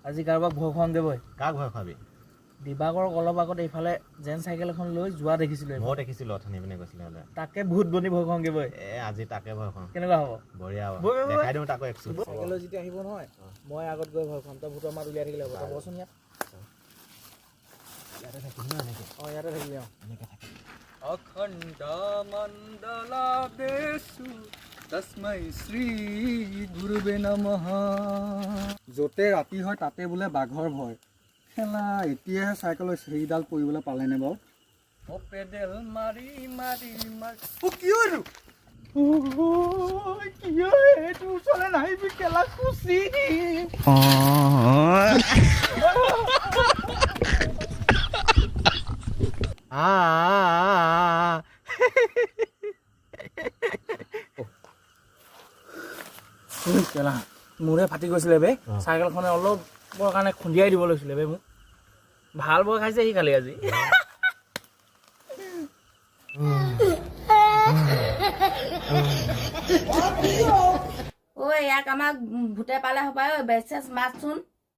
আজি কাৰোবাক ভয় খুৱামগৈ বৈ। কাক ভয় খুৱাবি? দিবাকৰক অলপ আগত এইফালে জেন চাইকেল এখন লৈ যোৱা দেখিছিলোঁ। ময়ো দেখিছিলোঁ, অথনি পিনে গৈছিলে হ'লে। তাকে ভূত বনি ভয় খুৱামগৈ বৈ। এ আজি তাকে ভয় খুৱাম। কেনেকুৱা হ'ব? বঢ়িয়া হ'ব। বৈ, বৈ, বৈ। দেখাই দিওঁ তাকো এক চুট। চাইকেল লৈ যেতিয়া আহিব নহয়, মই আগত গৈ ভয় খুৱাম, তই ভূতৰ মাত উলিয়াই থাকিলে হ'ব। তই বহচোন ইয়াত। ইয়াতে থাকিম ন এনেকে? অঁ, ইয়াতে থাকিবি। অঁ, এনেকে থাকিম। অখণ্ড মণ্ডলাবেশু তস্মৈ শ্ৰী গুৰুবে নমঃ। য'তে ৰাতি হয় তাতে বোলে বাঘৰ ভয়। খেলা এতিয়াহে চাইকেলৰ হেৰিডাল পৰিবলৈ পালেনে বাৰু? অ পেডেল মাৰি মাৰি মাৰি, অ কি হয় এইটো? কি হয় এইটো? ওচৰলৈ নাহিবি কেলা, খুচি দিম। আ, আ, আ, আ। কেলা মোৰে ফাটি গৈছিলে বে, চাইকেলখনে অলপৰ কাৰণে খুন্দিয়াই দিব লৈছিলে বে মোক। ভাল ভয় খাইছে সি খালি আজি। ঐ, ইয়াক আমাক ভূতে পালে হপায় ঐ, বেচেচ মাতচোন।